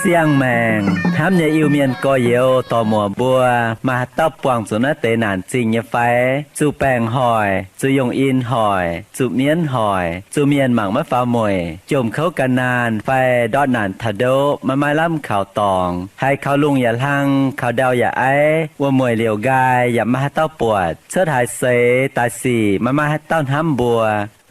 Siang-maengc hnamv nyei Iu-Mienh gorx-youz dorc-muoc mbuo, maaih haaix dauh buangh zuqc naaiv deix naanc zingh nyei fai? Zuqc baengc hoic, zuqc yungh in hoic, zuqc mienv hoic, zuqc mienh mangc maiv faaux mueic, jomc kouv gan naanh fai ndortv naanc taux ndoqv maiv maaih lamh kaux dorngx, haiz kaux lungh yaac hlang, kaux ndau yaac aiv, wuom-mueic liouc nqaai yaac maiv maaih haaix dauh buatc, cuotv haaix seix daaih sic maiv maaih haaix dauh hnamv mbuo,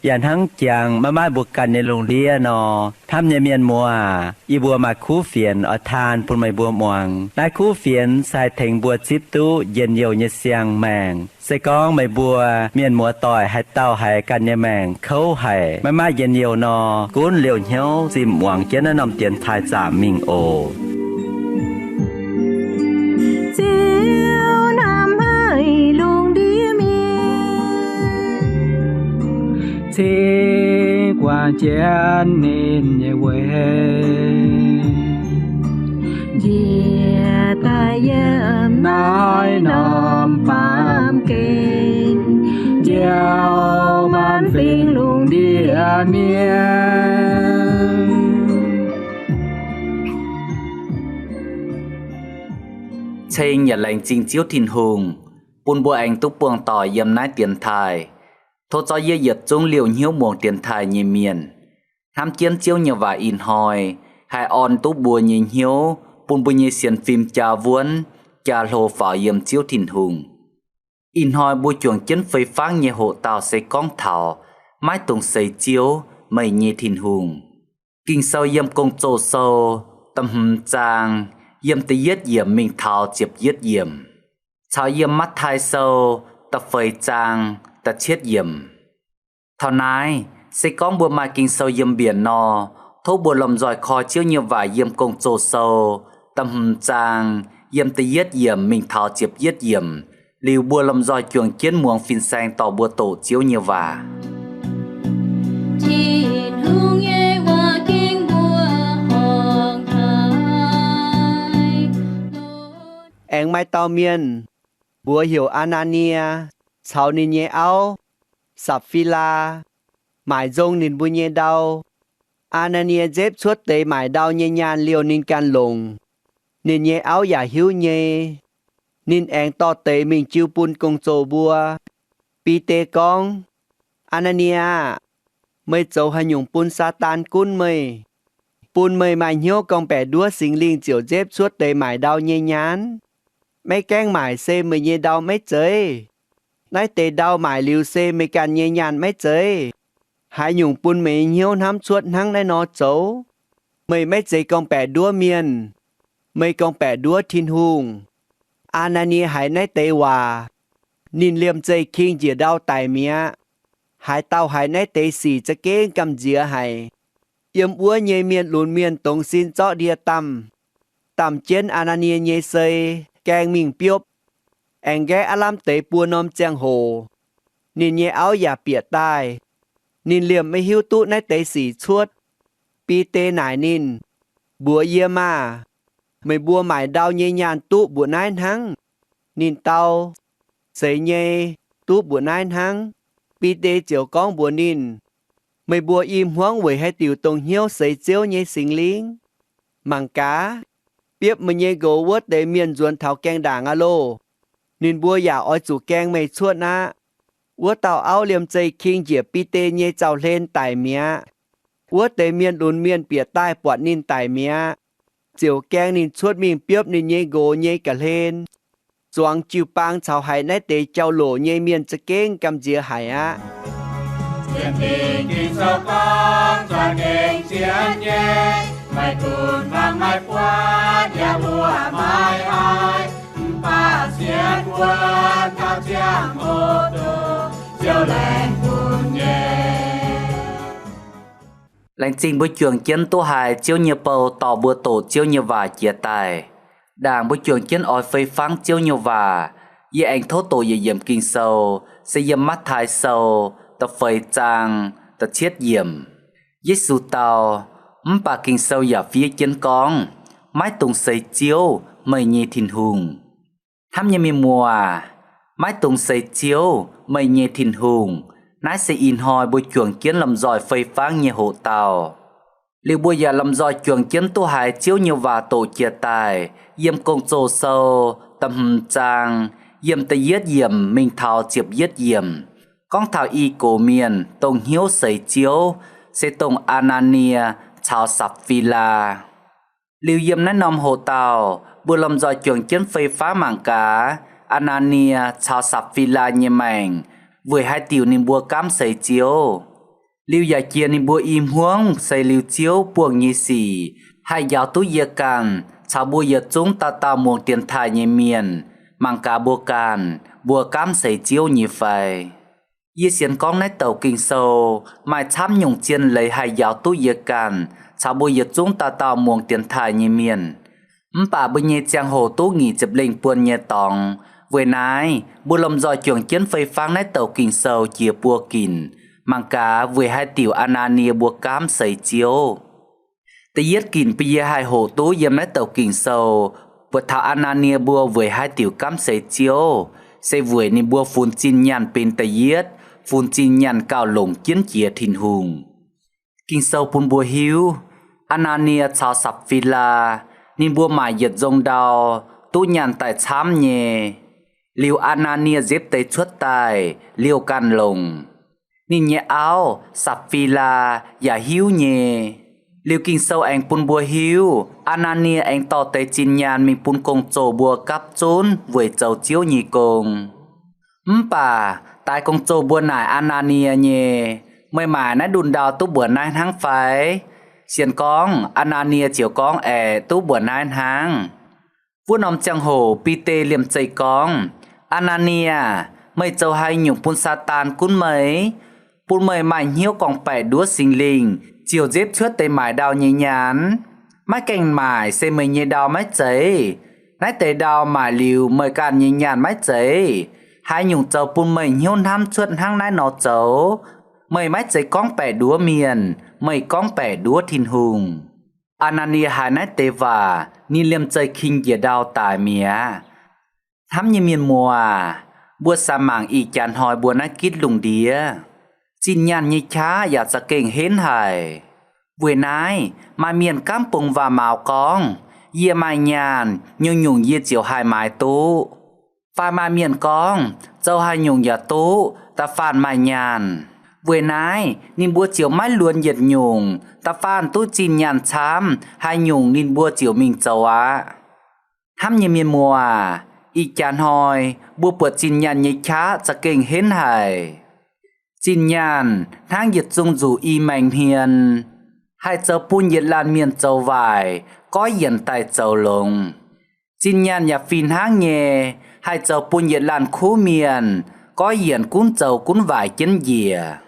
yaac hnangv jangx maiv maaih mbuo ganh nyei lungh ndiev nor, hnamv nyei mienh muoz, yie mbuo maaih kuv fienx oix taan bun meih mbuo muangx. Naaiv kuv fienx se haih tengx mbuo zipv duqv njien-youh nyei siang-maengc. Se gorngv meih mbuo mienh muoz-doic haaix dauh haiz ganh nyei maengc kouv haic, maiv maaih njien-youh nor, gunv liouh hnyouv zinh muangx jienv naaiv norm dienx taaih zaamc mingh oc. Ziouv hnamv haic lungh ndiev mienh, cingx guangc jienv ninh nyei weic, njiec daaih yiem naaiv norm baamh gen, njoux maanc fingx lungh ndiev mienh. Ceng yaac laengz zingh Ziouv Tin-Hungh, bun mbuo aengx duqv buangh doic yiem naaiv dienx taaih. Tov zorqv yie yietc zungv liouh hnyouv muangx dienx taaih nyei mienh, hnamv jienv Ziouv nyei waac ih hnoi haih orn duqv mbuo nyei hnyouv, bun mbuo nyei sienx fim jaa wuonv, jaa hlo faaux yiem Ziouv Tin-Hungh. Ih hnoi mbuo juangc jienv fei fangv nyei hoqc dauh se gorngv taux maiv dungx seix Ziouv, meih nyei Tin-Hungh. Ging-Sou yiem Gong-Zoh Sou da'hmz zaang, yiem da'yietv yiemc mingh taux ziepc yietv yiemc, caux yiem Matv^taai Sou da'feix zaang da'cietv yiemc. Taux naaiv, se gorngv mbuo maaih Ging-Sou yiem mbienc nor, tov mbuo lomh nzoih koi Ziouv nyei waac yiem Gong-Zoh Sou da'hmz zaang, yiem da'yietv yiemc mingh taux ziepc yietv yiemc. Liuz mbuo lomh nzoih juangc jienv muangx fin-saeng dorh mbuo doqc Ziouv nyei waac. Tin-Hungh nyei waac ging mbuo horngh haic. Aengx maaih dauh mienh, mbuox heuc Aa^naa^nie, caux ninh nyei auv, Sapv^fi^laa, maaic nzong ninh mbuo nyei ndau. Aa^naa^nie nzepv cuotv deix maaic ndau nyei nyaanh liouh ninh ganh longc. Ninh nyei auv yaac hiuv nyei. Ninh aengx dorh deix mingh jiu bun gong-zoh mbuo. Bide gorngv, Aa^naa^nie aah! Meih zoux haaix nyungc bun Saadaan gunv meih, bun meih maaih hnyouv gorngv-baeqc nduov Singx Lingh ziouc nzepv cuotv deix maaic ndau nyei nyaanh? Maiv gaengh maaic se meih nyei ndau maiv zeiz? Naaiv deix ndau maaic liuz se meih ganh nyei nyaanh maiv zeiz? Haaix nyungc bun meih nyei hnyouv hnamv cuotv hnangv naaiv nor zoux? Meih maiv zeiz gorngv-baeqc nduov mienh, meih gorngv-baeqc nduov Tin-Hungh. Aa^naa^nie haiz naaiv deix waac, ninh liemh zeih king njiec ndau daic mi'aqv. Haaix dauh haiz naaiv deix sic za'gengh gamh nziex haic. Yiem wuov nyei mienh lunx mienh dongz sin zorqv ndie-damh, damh jienv Aa^naa^nie nyei sei, gaeng mingh biopv. Aengx nqaeqv aav lamh deix buo norm ziangh hoc, ninh nyei auv yaac bieqc daaih. Ninh liemh maiv hiuv duqv naaiv deix sic cuotv. Bide naaic ninh, Mbuox yie maah! Meih mbuo maaic ndau nyei nyaanh duqv mbuoqc naaiv hnangv? Ninh dau, Zeiz nyei, duqv mbuoqc naaiv hnangv. Bide ziouc gorngv mbuox ninh, Meih mbuo i hmuangv weic haaix diuc dongh hnyouv seix Ziouv nyei Singx Lingh? Mangc gaax, biopv meih nyei nqox wuov deix mienh nzuonx taux gaengh ndaangc aqv loh! Ninh mbuo yaac oix zuqc gaeng meih cuotv aqv. Wuov dauh auv liemh zeih king njiec Bide nyei zaux-hlen daic mi'aqv. Wuov deix mienh lunx mienh bieqc daaih buatc ninh daic mi'aqv, ziouc gaeng ninh cuotv mingh biopv ninh nyei nqox nyei ga'hlen, zuangx jiu-baang caux haiz naaiv deix jauv-louc nyei mienh za'gengh gamh nziex haic aqv. Sienx Fingx Ging-Sou gorngv, za'gengh sienx nyei, maiv gunv hmuangv maiv buatc yaac mbuoqc maiv haiz, mv baac sienx wuonv taux ziangh hoc dongh Ziouv laengz bun nyei. Laengz zingh mbuo juangc jienv duqv haiz Ziouv nyei bou dorh mbuo doqc Ziouv nyei waac jiex daaih. Ndaangc mbuo juangc jienv oix fei fangv Ziouv nyei waac, yie aengx tov doqc yietc yiemc Ging-Sou, se yiem Matv^taai Sou da'feix zaang da'cietv yiemc. Yesu dau, Mv baac Ging-Sou yaac fiev jienv gorngv, maiv dungx seix Ziouv, meih nyei Tin-Hungh. Hnamv nyei mienh muoz, maiv dungx seix Ziouv, meih nyei Tin-Hungh, naaiv se ih hnoi mbuo juangc jienv lomh nzoih fei-fangv nyei hoqc dauh. Liuz mbuo yaac lomh nzoih juangc jienv duqv haiz Ziouv nyei waac doqc jiex daaih yiem Gong-Zoh sou da'hmz zaang, yiem da'yietv yiemc mingh taux ziepc yietv yiemc, gorngv taux i gox mienh dongh hnyouv seix Ziouv, se dongh Aa^naa^nie caux Sapv^fii^laa. Liuz yiem naaiv norm hoqc dauh, mbuo lomh nzoih juangc jienv fei-fangv mangc gaax, Aa^naa^nie caux Sapv^fii^laa nyei maengc weic haaix diuc ninh mbuo gaamv seix Ziouv. Liuz yaac jiex ninh mbuo i hmuangv seix liuz Ziouv buangh nyei sic, haih njaaux duqv yie ganh caux mbuo yietc zungv dauh dauh muangx dienx taaih nyei mienh, mangc gaax mbuo ganh, mbuo gaamv seix Ziouv nyei fai. Yie sienx gorngv naaiv douc Ging-Sou maaih camv nyungc zien leiz haih njaaux duqv yie ganh caux mbuo yietc zungv dauh dauh muangx dienx taaih nyei mienh. Mv baac mbuo nyei ziangh hoc duqv nyic ziepc lengh buonc nyei dorngx. Weic naaiv, mbuo lomh nzoih juangc jienv fei-fangv naaiv douc Ging-Sou jiex buo ginc, mangc gaax weic haaix diuc Aa^naa^nie mbuo gaamv seix Ziouv. Da'yietv ginc bun yie haih hoqc duqv yiem naaiv douc Ging-Sou buatc taux Aa^naa^nie mbuo weic haaix diuc gaamv seix Ziouv, se weic ninh mbuo funx zinh nyaanh benx da'yietv, funx zinh nyaanh gauh longc jienv jiex Tin-Hungh. Ging-Sou bun mbuo hiuv, Aa^naa^nie caux Sapv^fii^laa ninh mbuo maaic yietc nzong ndau, duqv nyaanh daaih camv nyei. Liuz Aa^naa^nie nzipv deix cuotv daaih liouh ganh longc. Ninh nyei auv, Sapv^fii^laa, yaac hiuv nyei. Liuz Ging-Sou aengx bun mbuo hiuv, Aa^naa^nie aengx dorh deix zinh nyaanh mingh bun gong-zoh mbuo gapv zunv weic zoux Ziouv nyei gong. Mv baac daix gong-zoh mbuo naaic Aa^naa^nie nyei, Meih maaic naaiv ndunh ndau duqv mbuoqc naaiv hnangv fai? Sienx gorngv Aa^naa^nie ziouc gorngv, Aeqv, duqv mbuoqc naaiv hnangv. Wuov norm ziangh hoc Bide liemh zeih gorngv, Aa^naa^nie, meih zoux haaix nyungc bun Saadaan gunv meih, bun meih maaih hnyouv gorngv-baeqc nduov Singx Lingh ziouc nzipv cuotv deix maaic ndau nyei nyaanh? Maiv gaengh maaic se meih nyei ndau maiv zeiz? Naaiv deix ndau maaic liuz meih ganh nyei nyaanh maiv zeiz? Haaix nyungc zoux bun meih hnyouv hnamv cuotv hnangv naaiv nor zoux? Meih maiv zeiz gorngv-baeqc nduov mienh, meih gorngv-baeqc nduov Tin-Hungh. Aa^naa^nie haiz naaiv deix waac, ninh liemh zeih king njiec ndau daic mi'aqv. Hnamv nyei mienh muoz, mbuo samx mangc ih jaax hnoi mbuo naaiv gitv lungh ndiev, zinh nyaanh nyei qaqv yaac za'gengh henv haic. Weic naaiv, maaih mienh gaamv bungx waac-maux gorngv, Yie maaih nyaanh, nyungc-nyungc yie ziouc haih maaiz duqv. Fai maaih mienh gorngv, Zoux haaix nyungc yaac duqv, da'faanh maaih nyaanh. Weic naaiv ninh mbuo ziouc maiv luonx yietc nyungc, da'faanh duqv zinh nyaanh camv haaix nyungc ninh mbuo ziouc mingh zoux aqv. Hnamv nyei mienh muoz, ih jaax hnoi mbuo buatc zinh nyaanh nyei qaqv za'gengh henv haic. Zinh nyaanh hnangv yietc zungh nzuqc i maengx hmien, haih zoux bun yietc laanh mienh zoux waaic, goiv yienc daaih zoux longx. Zinh nyaanh yaac fih hnangv nyei, haih zoux bun yietc laanh kuv mienh, goiv yienc gunv zoux gunv waaic jienv njiec.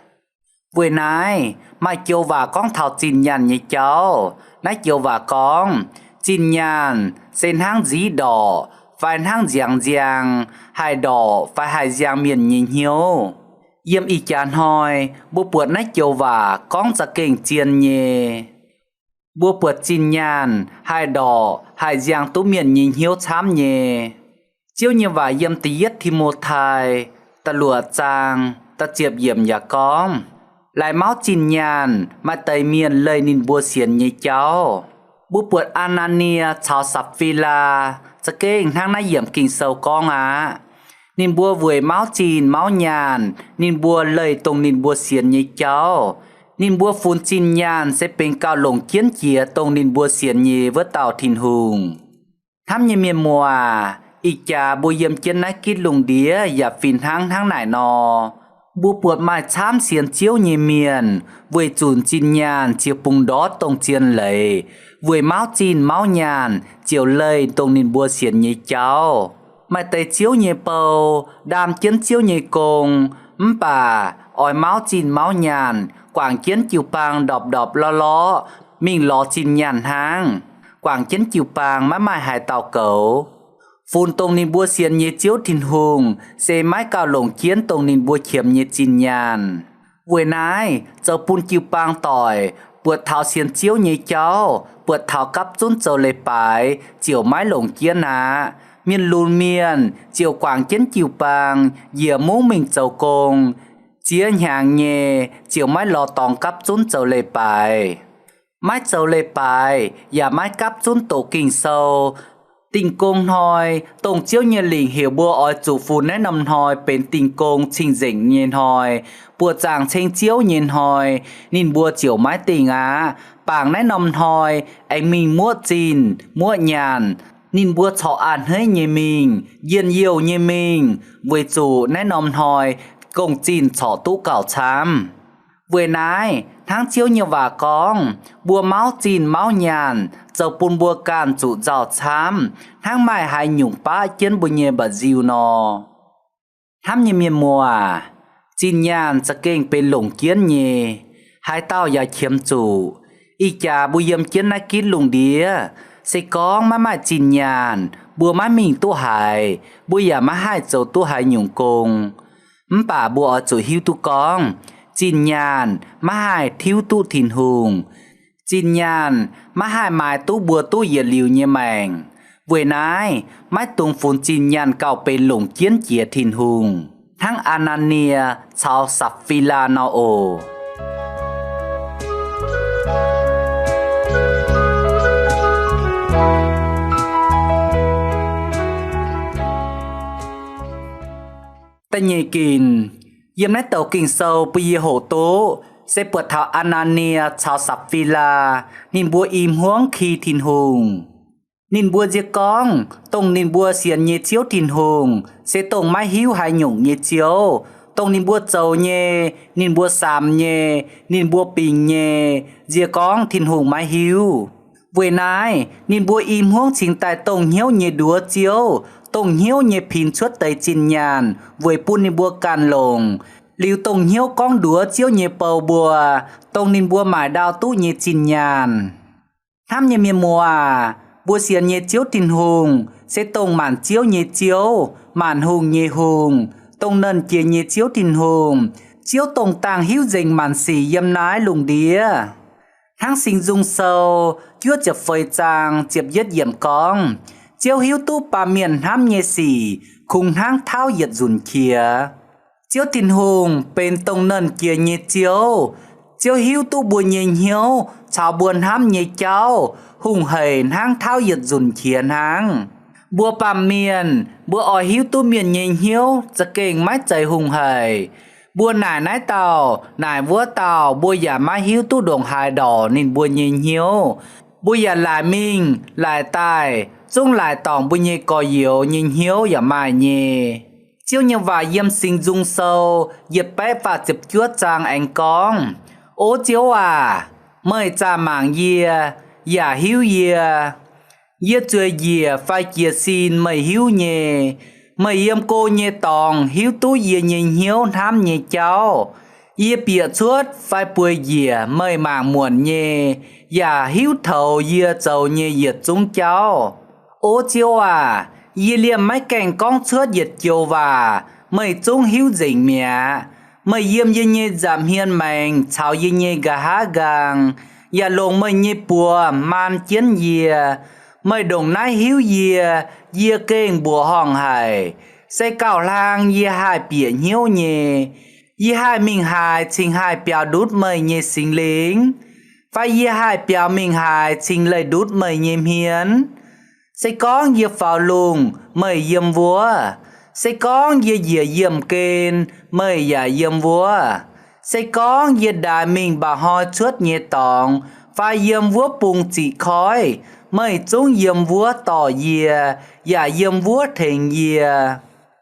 Weic naaiv, maaih joux waac gorngv taux zinh nyaanh nyei jauv. Naaiv joux waac gorngv, zinh nyaanh se hnangv nziv ndorqc, fai hnangv nziangx nziang, haih ndorqc fai haih nziang mienh nyei hnyouv. Yiem ih jaax hnoi, mbuo buatc naaiv joux waac gorngv za'gengh zien nyei. Mbuo buatc zinh nyaanh haih ndorqc, haih nziang duqv mienh nyei hnyouv camv nyei. Ziouv nyei waac yiem da'yietv Ti^mo^tai da'luoqc zaang da'ziepc yiemc yaac gorngv, laaix mauv zinh nyaanh maaih deix mienh leih ninh mbuo sienx nyei jauv. Mbuo buatc Aa^naa^nie caux Sapv^fii^laa za'gengh hnangv naaiv yiemc Ging-Sou gorngv aqv. Ninh mbuo weic mauv zinh mauv nyaanh, ninh mbuo leih dongh ninh mbuo sienx nyei jauv. Ninh mbuo funx zinh nyaanh se benx gauh longc jienv jiex dongh ninh mbuo sienx nyei wuov dauh Tin-Hungh. Hnamv nyei mienh muoz, ih jaax mbuo yiem jienv naaiv gitv lungh ndiev yaac fih hnangv hnangv naaic nor. Mbuo buatc maaih camv sienx Ziouv nyei mienh, weic zuqc zinh nyaanh ziouc bungx ndortv dongh zien leiz, weic mauv zinh mauv nyaanh ziouc leih dongh ninh mbuo sienx nyei jauv. Maaih deix Ziouv nyei bou, ndaam jienv Ziouv nyei gong, mv baac oix mauv zinh mauv nyaanh, guangc jienv jiu-baang ndorpc ndorpc lorqc lorqc, mingh lorz zinh nyaanh hnangv, guangc jienv jiu-baang maiv maaih haaix dauh goux. Funx dongh ninh mbuo sienx nyei Ziouv Tin-Hungh se maiv gauh longc jienv dongh ninh mbuo qiemx nyei zinh nyaanh. Weic naaiv zoux bun jiu-baang doic Buatc taux sienx Ziouv nyei jauv, buatc taux gapv zunv zoux leiz-baaix ziouc maiv longc jienv aqv. Mienh lunx mienh ziouc guangc jienv jiu-baang njiec mungv mingh zoux gong. Ziex hnyangx nyei ziouc maiv lorz dorngx gapv zunv zoux leiz-baaix. Maiv zoux leiz-baaix yaac maiv gapv zunv doqc Ging-Sou. Dingh gong hnoi, dongh Ziouv nyei lingc heuc mbuo oix zuqc funx naaiv norm hnoi benx dingh gong cing-nzengc nyei hnoi, buoqc zaangc ceng Ziouv nyei hnoi, ninh mbuo ziouc maiv dingh aqv. Bangc naaiv norm hnoi aengx mingh muoqv zinh muoqv nyaanh. Ninh mbuo corc a'hneiv nyei mingh, njien-youh nyei mingh, weic zuqc naaiv norm hnoi gong-zinh corc duqv gauh camv. Weic naaiv, hnangv Ziouv nyei waac gorngv, mbuo mauv zinh mauv nyaanh zoux bun mbuo ganh zuqc nzauh camv, hnangv maaih haaix nyungc baqv jienv mbuo nyei mba'nziu nor. Hnamv nyei mienh muoz aac, zinh nyaanh za'gengh benx longc jienv nyei. Haaix dauh yaac qiemx zuqc. Ih jaax mbuo yiem jienv naaiv gitv lungh ndiev, se gorngv maiv maaih zinh nyaanh, mbuo maiv mingh duqv haaix, mbuo yaac maiv haih zoux duqv haaix nyungc gong. Mv baac mbuo oix zuqc hiuv duqv gorngv, zinh nyaanh maiv haih tiuv duqv Tin-Hungh. Zinh nyaanh maiv haih maaiz duqv mbuo duqv yietc liuz nyei maengc. Weic naaiv, maiv dungx funx zinh nyaanh gauh benx longc jienv jiex Tin-Hungh, hnangv Aa^naa^nie caux Sapv^fi^laa nor oc. Da'nyeic ginc, yiem naaiv douc Ging-Sou bun yie hoqc duqv se buatc taux Aa^naa^nie caux Sapv^fi^laa ninh mbuo i hmuangv ki Tin-Hungh. Ninh mbuo nzie gorngv dongh ninh mbuo sienx nyei Ziouv Tin-Hungh se dongh maiv hiuv haaix nyungc nyei ziouv. Dongh ninh mbuo zoux nyei, ninh mbuo samx nyei, ninh mbuo bingx nyei, nzie gorngv Tin-Hungh maiv hiuv. Weic naaiv ninh mbuo i hmuangv cingx daaih dongh hnyouv nyei nduov ziouv, dongh hnyouv nyei pinx cuotv deix zinh nyaanh weic bun ninh mbuo ganh longc, liuz dongh hnyouv gorngv nduov Ziouv nyei bou mbuo, dongh ninh mbuo maaic ndau duqv nyei zinh nyaanh. Hnamv nyei mienh muoz aac, mbuo sienx nyei Ziouv Tin-Hungh se dongh maanc ziouv nyei Ziouv, maanc hungh nyei Hungh, dongh Nernh Jiex nyei Ziouv Tin-Hungh, Ziouv dongh dangh hiuv nzengc maanc sic yiem naaiv lungh ndiev. Hnangv Singx Nzung Sou juov ziepc feix zaang ziepc yietv yiemc gorngv, Ziouv hiuv duqv baamh mienh hnamv nyei sic kungx hnangv tauv yietc nzunc qiex. Ziouv Tin-Hungh benx dongh Nernh Jiex nyei Ziouv. Ziouv hiuv duqv mbuo nyei hnyouv caux mbuo hnamv nyei jauv hungh haic hnangv tauv yietc nzunc qiex hnangv. Mbuo baamh mienh, mbuo oix hiuv duqv mienh nyei hnyouv za'gengh maiv zeiz hungh haic. Mbuo naaic naaiv dauh, naaic wuov dauh, mbuo yaac maiv hiuv duqv ndongc haaix ndorc ninh mbuo nyei hnyouv. Mbuo yaac laaic mingh laaic daaih, zungv laaic dorngc mbuo nyei gorx-youz nyei hnyouv yaac maaih nyei. Ziouv nyei waac yiem Singx Nzung Sou yietc baeqv faah ziepc juov zaang aengx gorngv, O Ziouv aac, meih zaah mangc yie, yaac hiuv yie. Yie zueiz njiec fai jiez sin meih hiuv nyei. Meih yiem go nyei dorngx hiuv duqv yie nyei hnyouv hnamv nyei jauv. Yie bieqc cuotv fai bueix njiec meih mangc muonc nyei, yaac hiuv toux yie zoux nyei yietc zungv jauv. O Ziouv aac, yie liemh maiv gaengh gorngv cuotv yietc joux waac, meih zungv hiuv nzengc mi'aqv. Meih yiem yie nyei nza'hmien maengx caux yie nyei nqa'haav nqaang, yaac longc meih nyei buoz maan jienv yie. Meih ndongc naaiv hiuv yie, yie gengh mbuoqc horngh haic. Se gauh hlang yie haih bieqc hnyouv nyei. Yie haih mingh haaix cingx haih biaux ndutv meih nyei Singx Lingh? Fai yie haih biaux mingh haaix cingx leih ndutv meih nyei hmien? Se gorngv yie faaux lungh, meih yiem wuov. Se gorngv yie njiec yiemh gen, meih yaac yiem wuov. Se gorngv yie ndaix mingh mba'hnoi cuotv nyei dorngx, fai yiem wuov bung ziqc koiv, meih zungv yiem wuov dorh yie, yaac yiem wuov tengx yie.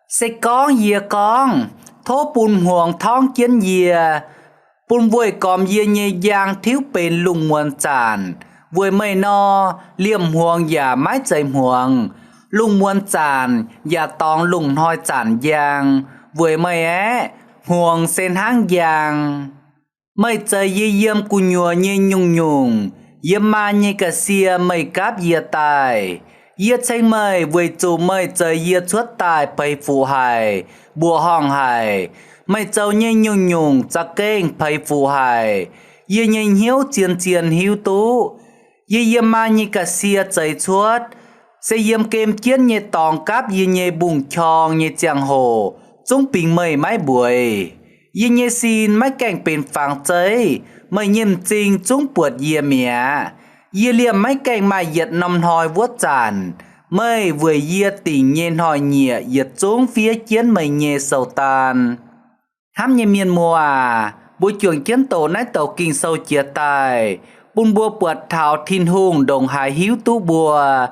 Se gorngv yie gorngv, Tov bun hmuangx torngv jienv yie, bun weih gormx yie nyei njang tiuv benx lungh muonz zanc, weic meih nor, liemh hmuangx yaac maiv zeiz hmuangx. Lungh muonz zanc yaac dorngx lungh hnoi zanc njang, weic meih aeqv, hmuangx se hnangv njang. Meih zeix yie yiem gu'nyuoz nyei nyungc-nyungc, yiem maan nyei ga'sie meih gapv yie daaih. Yie ceng meih weic zuqc meih zeix yie cuotv daaih peix fuqv haic, mbuoqc horngh haic. Meih zoux nyei nyungc-nyungc za'gengh peix fuqv haic. Yie nyei hnyouv zien-zien hiuv duqv yie yiem maa nyei ga'sie zeix cuotv, se yiem gem jienv nyei dorngx gapv yie nyei mbungv-qorng nyei ziangh hoc zungv bingx meih maiv mbueiz. Yie nyei sin maiv gaengh benx fangx zeiv, meih nyei m'zing zungv buatc yie mi'aqv. Yie liemh maiv gaengh maaih yietc norm hnoi wuov zanc, meih weic yie dingc nyei hnoi-nyieqc yietc zungv fiev jienv meih nyei sou-daan. Hnamv nyei mienh muoz aac, mbuo juangc jienv doqc naaiv douc Ging-Sou jiex daaih, bun mbuo buatc taux Tin-Hungh ndongc haaix hiuv duqv mbuo.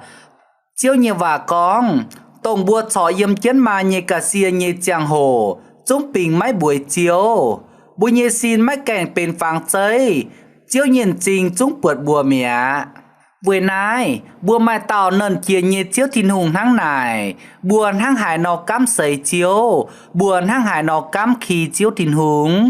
Ziouv nyei waac gorngv, dongh mbuo corc yiem jienv maa nyei ga'sie nyei ziangh hoc zungv bingx maiv mbueiz Ziouv. Mbuo nyei sin maiv gaengh benx fangx zeiv, Ziouv nyei m'zing zungv buatc mbuo mi'aqv. Weic naaiv, mbuo maaih dauh nernh jiex nyei Ziouv Tin-Hungh hnangv naaic, mbuo hnangv haaix nor gaamv seix Ziouv, mbuo hnangv haaix nor gaamv ki Ziouv Tin-Hungh.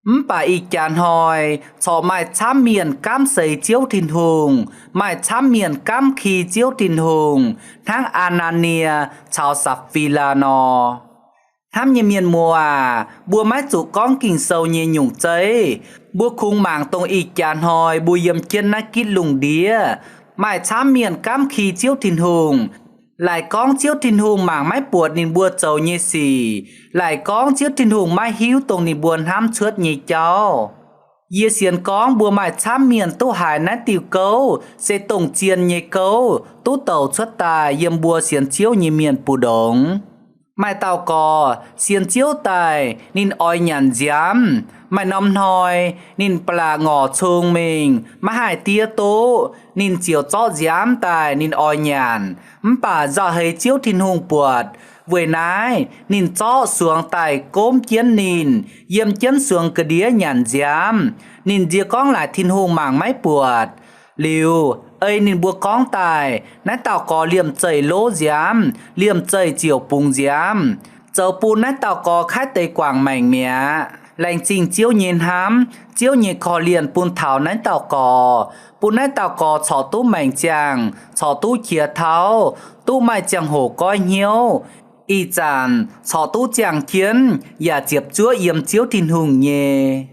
Mv baac ih jaax hnoi corc maaih camv mienh gaamv seix Ziouv Tin-Hungh, maaih camv mienh gaamv ki Ziouv Tin-Hungh, hnangv Aa^naa^nie caux Saa^fi^laa nor. Hnamv nyei mienh muoz aac, mbuo maiv zuqc gorngv Ging-Sou nyei nyungc zeiv. Mbuo kungx mangc dongh ih jaax hnoi mbuo yiem jienv naaiv gitv lungh ndiev, maaih camv mienh gaamv ki Ziouv Tin-Hungh, laaic gorngv Ziouv Tin-Hungh mangc maiv buatc ninh mbuo zoux nyei sic, laaic gorngv Ziouv Tin-Hungh maiv hiuv dongh ninh mbuo hnamv cuotv nyei jauv. Yie sienx gorngv mbuo maaih camv mienh duqv haiz naaiv diuh gouv se dongh zien nyei gouv duqv douc cuotv daaih yiem mbuo sienx Ziouv nyei mienh mbu'ndongx. Maaih dauh gorx sienx Ziouv daaih ninh oix nyanc nziaamv. Maaih norm hnoi ninh ba'laqc ngorc cung mingh maiv haih diev duqv, ninh ziouc zorqv nziaamv daaih ninh oix nyanc. Mv baac nzauh heix Ziouv Tin-Hungh buatc. Weic naaiv ninh zorqv suangx daaih gomv jienv ninh, yiem jienv suangx ga'ndiev nyanc nziaamv. Ninh nzie gorngv laaic Tin-Hungh mangc maiv buatc. Liuz, ei ninh mbuo gorngv daaih, naaiv dauh gorx liemh zeih lov nziaamv, liemh zeih ziouc bungx nziaamv, zoux bun naaiv dauh gorx kaiv deix guangc maengc mi'aqv. Laengz zingh Ziouv nyei hnamv, Ziouv nyei korv-lienh bun taux naaiv dauh gorx, bun naaiv dauh gorx corc duqv maengc ziangh, corc duqv qiex tauv, duqv maaih ziangh hoc goiv hnyouv, ih zanc corc duqv ziangh jienv yaac ziepc zuoqv yiem Ziouv Tin-Hungh nyei.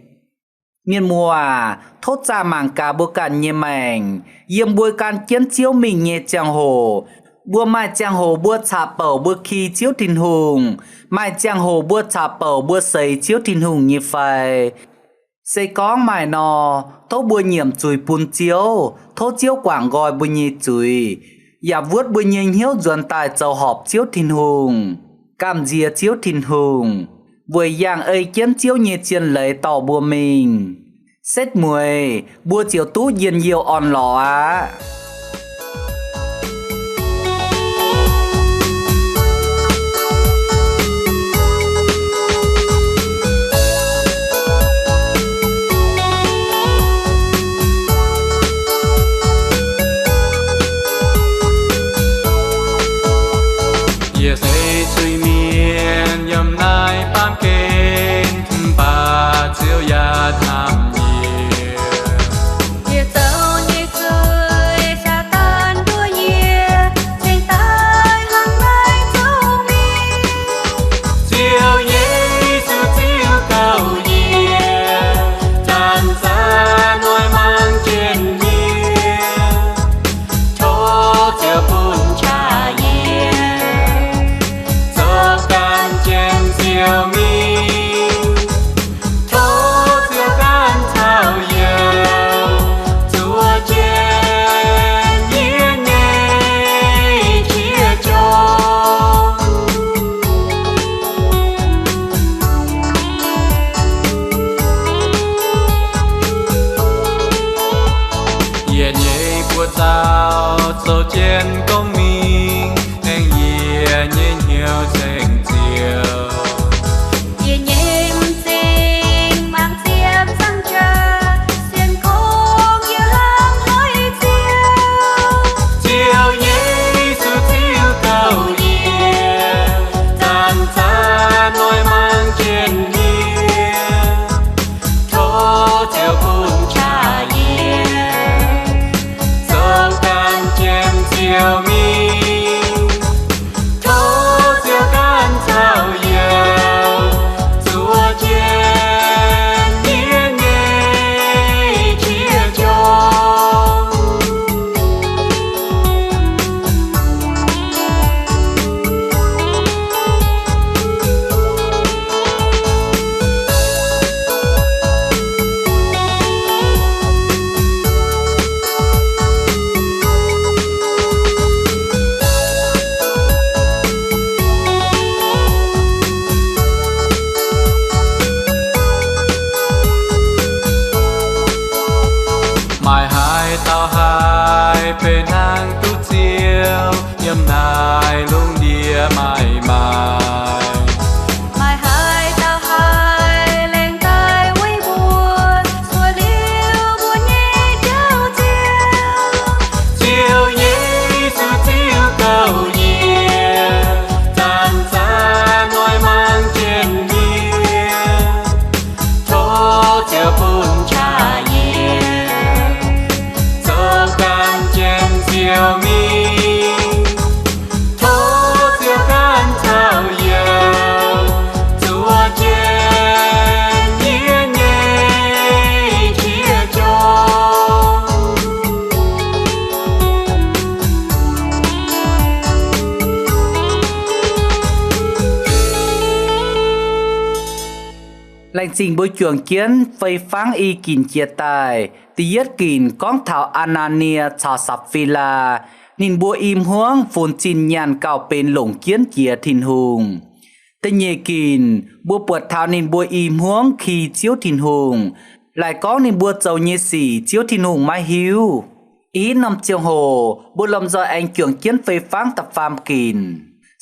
Mienh muoz aac, tov zaah mangc gaax mbuo ganh nyei maengc. Yiem mbuo gan jienv Ziouv mingh nyei ziangh hoc, mbuo maaih ziangh hoc mbuo caqv-bouc mbuo ki Ziouv Tin-Hungh, maaih ziangh hoc mbuo caqv-bouc mbuo seix Ziouv Tin-Hungh nyei fai? Se gorngv maaih nor, tov mbuo nyiemc zuiz bun Ziouv, tov Ziouv guangc nqoi mbuo nyei zuiz, yaac wuotv mbuo nyei hnyouv nzuonx daaih zoux horpc Ziouv Tin-Hungh. Gamh nziex Ziouv Tin-Hungh, weic yangh ei jienv Ziouv nyei zien leiz dorh mbuo mingh. Setv mueiz mbuo ziouc duqv njien-youh orn-lorqc aqv. Yie se zuiz-mienh yiem naaiv baamh gen, mv baac Ziouv yaac hnamv yie. Yie zoux nyei zuiz Saadaan mbuox yie, cingx daaih hnangv naaiv zuqc mingh. Ziouv Yesu ziouc gauh yie, zanc-zanc oix mangc jienv yie. Tov Ziouv bun qaqv yie, zoux ganh jienv Ziouv mingh. Tov Ziouv ganh caux yie zuov jienv yie nyei qiex jong. Yie nyei buoz-zaux zoux jienv gong mingh, aengx yie nyei hnyouv ceng Ziouv. Yie nyei m'zing mangc ziepc zangc jaax, sienx kungx yie hnangv haiz Ziouv. Ziouv Yesu ziouc gauh yie, zanc-zanc oix mangc jienv yie. Tov Ziouv bun qaqv yie, zoux ganh jienv Ziouv mingh. Tov Ziouv ganh caux yie zuov jienv yie nyei Hnangv duqv Ziouv yiem naaiv lungh ndiev maaih maaih. Maaih haaix dauh haih lengc daaih weic mbuo cuotv liuz mbuo nyei Njoux Ziouv? Ziouv Yesu ziouc douh yie, zanc-zanc oix mangc jienv yie. Tov Ziouv bun qaqv yie zoux ganh jienv Ziouv mingh. Tov Ziouv ganh caux yie zuov jienv yie nyei qiex jorm. Laengz zingh mbuo juangc jienv fei fangv i ginc jiex daaih. Da'yietv ginc gorngv taux Aa^naa^nie caux Sapv^fii^laa. Ninh mbuo i hmuangv funx zinh nyaanh gauh benx longc jienv jiex Tin-Hungh. Da'nyeic ginc mbuo buatc taux ninh mbuo i hmuangv ki Ziouv Tin-Hungh. Laaic gorngv ninh mbuo zoux nyei sic Ziouv Tin-Hungh maiv hiuv. I hitv norm ziangh hoc mbuo lomh nzoih aengx juangc jienv fei fangv da'faam ginc,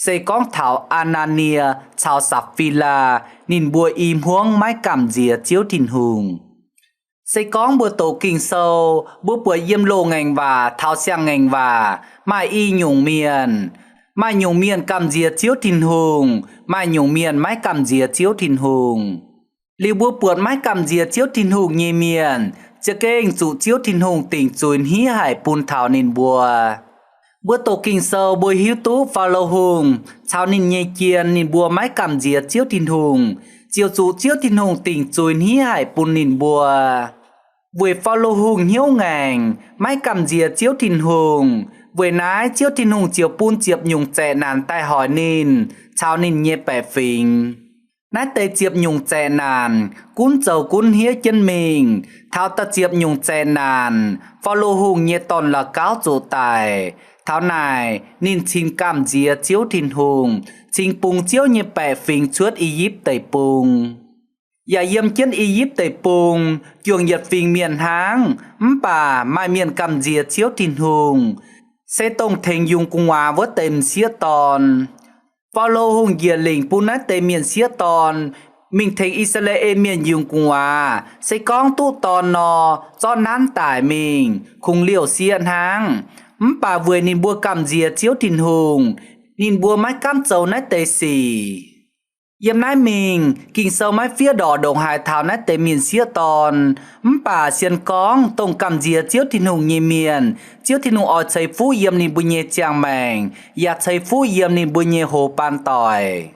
se gorngv taux Aa^naa^nie caux Sapv^fii^laa ninh mbuo i hmuangv maiv gamh nziex Ziouv Tin-Hungh. Se gorngv mbuo doqc Ging-Sou, mbuo buatc yiem loz-ngaengc waac taux siang-ngaengc waac maaih i nyungc mienh. Maaih nyungc mienh gamh nziex Ziouv Tin-Hungh, maaih nyungc mienh maiv gamh nziex Ziouv Tin-Hungh. Liuz mbuo buatc maiv gamh nziex Ziouv Tin-Hungh nyei mienh za'gengh zuqc Ziouv Tin-Hungh dingc zuiz hniev haic bun taux ninh mbuo. Mbuo doqc Ging-Sou mbuo hiuv duqv Faalo Hungh caux ninh nyei jien ninh mbuo maiv gamh nziex Ziouv Tin-Hungh, ziouc zuqc Ziouv Tin-Hungh dingc zuiz hniev haic bun ninh mbuo. Weic Faalo Hungh hnyouv ngaengc, maiv gamh nziex Ziouv Tin-Hungh. Weic naaiv Ziouv Tin-Hungh ziouc bun ziepc nyungc zaeqc naanc daaih hoic ninh caux ninh nyei baeqc fingx. Naaiv deix ziepc nyungc zaeqc naanc gunv zoux gunv hniev jienv mingh. Taux da'ziepc nyungc zaeqc naanc, Faalo Hungh nyei dorn-la'gauv zuqc daic. Taux naaic ninh cingx gamh nziex Ziouv Tin-Hungh, cingx bungx Ziouv nyei baeqc fingx cuotv I^yipv Deic-Bung. Yaac yiem jienv I^yipv Deic-Bung juangc yietc fingx mienh hnangv, mv baac maaih mienh gamh nziex Ziouv Tin-Hungh, se dongh tengx yungz gu'nguaaz wuov deix m'sieqv dorn. Faalo Hungh njiec lingc bun naaiv deix mienh sieqv dorn mingh tengx I^saa^laa^en Mienh yungz gu'nguaaz. Se gorngv duqv dorn nor, zorqv nanv daic mingh, kungx liouh sieqv hnangv. Mv baac weic ninh mbuo gamh nziex Ziouv Tin-Hungh, ninh mbuo maiv gaamv zoux naaiv deix sic. Yiem naaiv mingh Ging-Sou maiv fiev ndorqc ndongc haaix taux naaiv deix mienh sieqv dorn. Mv baac sienx gorngv dongh gamh nziex Ziouv Tin-Hungh nyei mienh, Ziouv Tin-Hungh oix ceix fuqv yiem ninh mbuo nyei ziangh maengc, yaac ceix fuqv yiem ninh mbuo nyei hoz baan doic.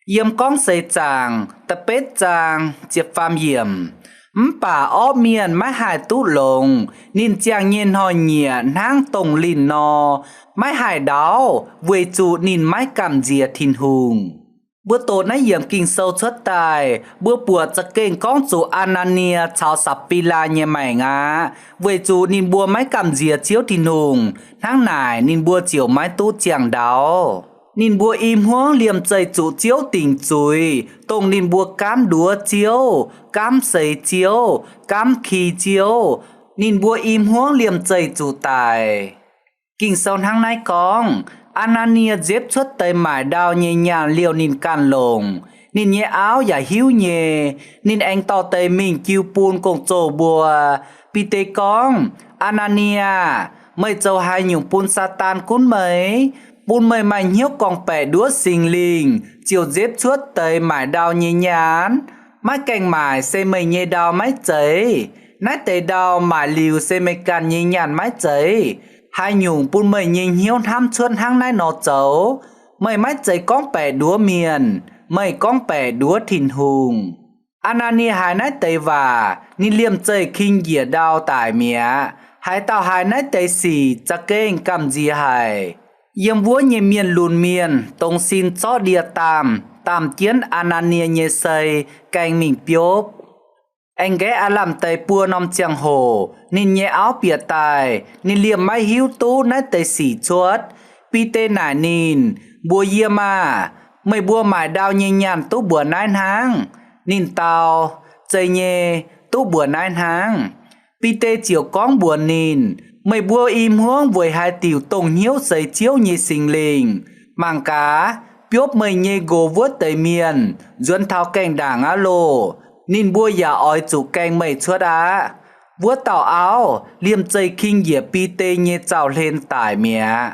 Yiem Gorngv Seix Zaangc da'betv zaang ziepc faam yiemc, mv baac orqv mienh maiv haih duqv longx. Ninh ziangh nyei hnoi-nyieqc hnangv dongh linh nor, maiv haih ndaauv, weic zuqc ninh maiv gamh nziex Tin-Hungh. Mbuo doqc naaiv yiemc Ging-Sou cuotv daaih, mbuo buatc za'gengh gorngv zuqc Aa^naa^nie caux Sapv^fii^laa nyei maengc aqv, weic zuqc ninh mbuo maiv gamh nziex Ziouv Tin-Hungh. Hnangv naaic ninh mbuo ziouc maiv duqv ziangh ndaauv. Ninh mbuo i hmuangv liemh zeih zuqc Ziouv dingc zuiz, dongh ninh mbuo gaamv nduov Ziouv, gaamv seix Ziouv, gaamv ki Ziouv. Ninh mbuo i hmuangv liemh zeih zuqc daic. Ging-Sou hnangv naaiv gorngv, Aa^naa^nie nzepv cuotv deix maaic ndau nyei nyaanh liouh ninh ganh longc. Ninh nyei auv yaac hiuv nyei. Ninh aengx dorh deix mingh jiu bun gong-zoh mbuo. Bide gorngv, Aa^naa^nie aah! Meih zoux haaix nyungc bun Saadaan gunv meih, bun meih maaih hnyouv gorngv-baeqc nduov Singx Lingh ziouc nzepv cuotv deix maaic ndau nyei nyaanh? Maiv gaengh maaic se meih nyei ndau maiv zeiz? Naaiv deix ndau maaic liuz se meih ganh nyei nyaanh maiv zeiz? Haaix nyungc bun meih nyei hnyouv hnamv cuotv hnangv naaiv nor zoux? Meih maiv zeiz gorngv-baeqc nduov mienh, meih gorngv-baeqc nduov Tin-Hungh. Aa^naa^nie haiz naaiv deix waac, ninh liemh zeih king njiec ndau daic mi'aqv. Haaix dauh haiz naaiv deix sic za'gengh gamh nziex haic. Yiem wuov nyei mienh lunx mienh dongz sin zorqv ndie-daamh daamh jienv Aa^naa^nie nyei sei, gaeng mingh biopv. Aengx nqaiv aav lamh deix buo norm ziangh hoc, ninh nyei auv bieqc daaih. Ninh liemh maiv hiuv duqv naaiv deix sic cuotv. Bide naaic ninh, Mbuox yie maah! Meih mbuo maaic ndau nyei nyaanh duqv mbuox naaiv hnangv? Ninh dau, Zeiz nyei, duqv mbuox naaiv hnangv. Bide ziouc gorngv mbuox ninh, Meih mbuo i hmuangv weic haaix diuc dongh hnyouv seix Ziouv nyei Singx Lingh? Mangc gaax, biopv meih nyei nqox wuov deix mienh nzuonx taux gaengh ndaangc aqv loh! Ninh mbuo yaac oix zuqc gaeng meih cuotv aqv. Wuov dauh auv, liemh zeih king njiec Bide nyei zaux-hlen daic mi'aqv.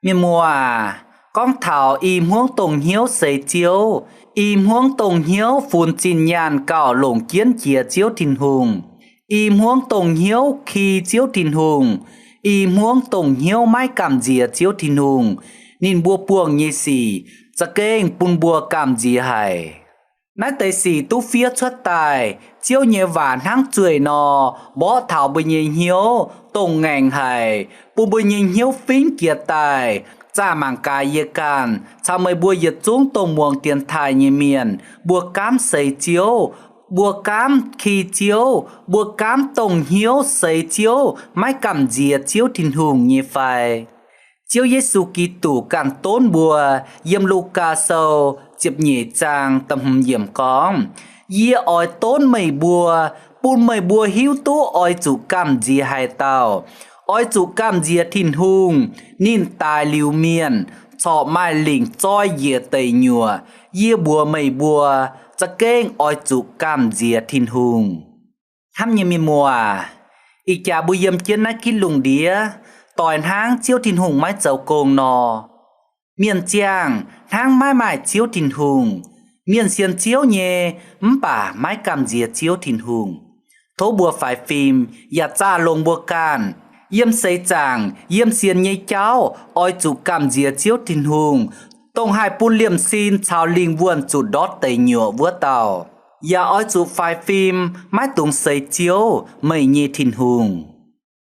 Mienh muoz aac, gorngv taux i hmuangv dongh hnyouv seix Ziouv, i hmuangv dongh hnyouv funx zinh nyaanh gauh longc jienv jiex Ziouv Tin-Hungh, i hmuangv dongh hnyouv ki Ziouv Tin-Hungh, i hmuangv dongh hnyouv maiv gamh nziex Ziouv Tin-Hungh, ninh mbuo buangh nyei sic za'gengh bun mbuo gamh nziex haic. Naaiv deix sic duqv fiev cuotv daaih, Ziouv nyei waac hnangv zueih nor, mborqv taux mbuo nyei hnyouv, dongh ngaengc haic, bun mbuo nyei hnyouv fingv jiez daaih. Zaah mangc gaax yie ganh caux meih mbuo yietc zungv dongh muangx dienx taaih nyei mienh, mbuo gaamv seix Ziouv, mbuo gaamv ki Ziouv, mbuo gaamv dongh hnyouv seix Ziouv, maiv gamh nziex Ziouv Tin-Hungh nyei fai? Ziouv Yesu Giduc ganh donv mbuo. Yiem Lugaa Sou ziepc nyeic zaang da'hmz yiemc gorngv, Yie oix donv meih mbuo, bun meih mbuo hiuv duqv oix zuqc gamh nziex haaix dauh. Oix zuqc gamh nziex Tin-Hungh, ninh daix liuz mienh, corc maaih lingc zoi njiec deic nyuoqc. Yie mbuox meih mbuo, za'gengh oix zuqc gamh nziex Tin-Hungh. Hnamv nyei mienh muoz aac, ih jaax mbuo yiem jienv naaiv ginv lungh ndiev, doix hnangv Ziouv Tin-Hungh maiv zoux gong nor, mienh ziangh hnangv maiv maaih Ziouv Tin-Hungh. Mienh sienx Ziouv nyei, mv baac maiv gamh nziex Ziouv Tin-Hungh. Tov mbuo faix fim yaac zaah longx mbuo ganh, yiem seix zaangc, yiem sienx nyei jauv oix zuqc gamh nziex Ziouv Tin-Hungh, dongh haih bun liemh sin caux lingh wuonh zuqc ndortv deic nyuoqc wuov dauh. Yaac oix zuqc faix fim maiv dungx seix Ziouv, meih nyei Tin-Hungh.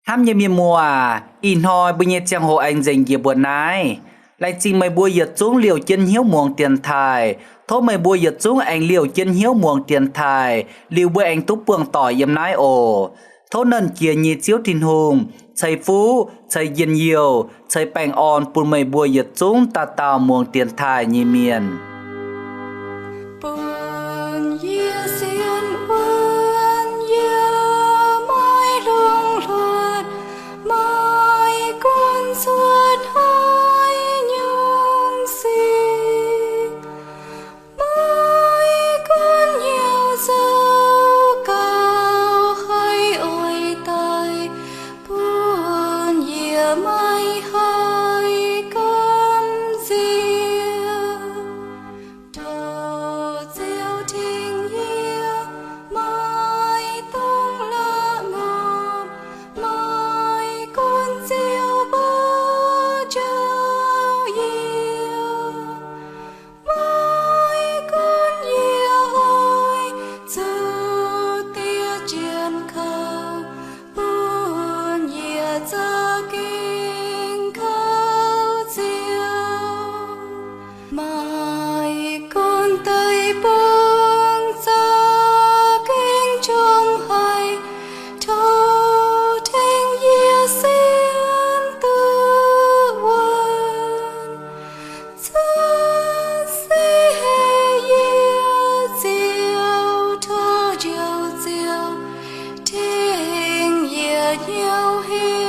Hnamv nyei mienh muoz aac, ih hnoi mbuo nyei ziangh hoc aengx nzengc njiec mbuo naaiv. Laengz zingh meih mbuo yietc zungv liouh jienv hnyouv muangx dienx taaih. Tov meih mbuo yietc zungv aengx liouh jienv hnyouv muangx dienx taaih liuz mbuo aengx duqv buangh doic yiem naaiv oc. Tov Nernh Jiex nyei Ziouv Tin-Hungh ceix fuqv, ceix njien-youh, ceix baengh orn bun meih mbuo yietc zungv dauh dauh muangx dienx taaih nyei mienh. Bun yie sienx wuonv yie maiv lungh hluotv, maiv gunv cuotv haaix nyungc sic, maiv gunv hnyouv zoux gauh haih oix daaih, bun yie maiv haih gamh nziex. Tov Ziouv tengx yie, maiv dungx la'ngopv, maiv gunv Ziouv mbuo njoux yie, maiv gunv yie oix zuqc diev jienv kaux, bun yie za'gengh kaux Ziouv. Maiv gunv deic-bung za'gengh qongx haic, tov tengx yie sienx duqv wuonv. Cuotv seix haic yie Ziouv, tov Njoux Ziouv tengx yie hnyouv hec.